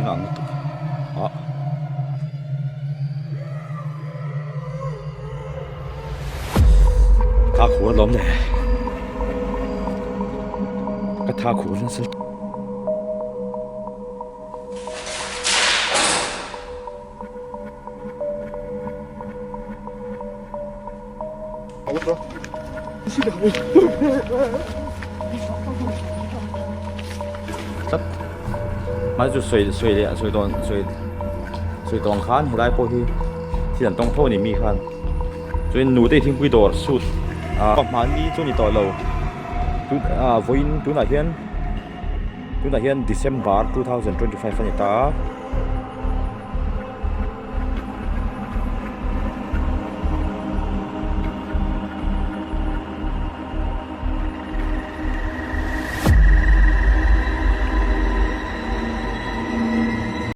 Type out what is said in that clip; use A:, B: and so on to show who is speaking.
A: Mihring a ang lutuk ah. Tha khur alawm le. Ka tha khur nasa. Tlat hmai chu sawi sawi leh sawi dawn sawi sawi tawh ang khan helai pawh hi thil an tawng tho a ni mi khan chuan nute thingpui dawr suit ah hmanni chu a ni tawh lo tun ah vawiin tunah hian tunah hian December 2025 a ni ta a.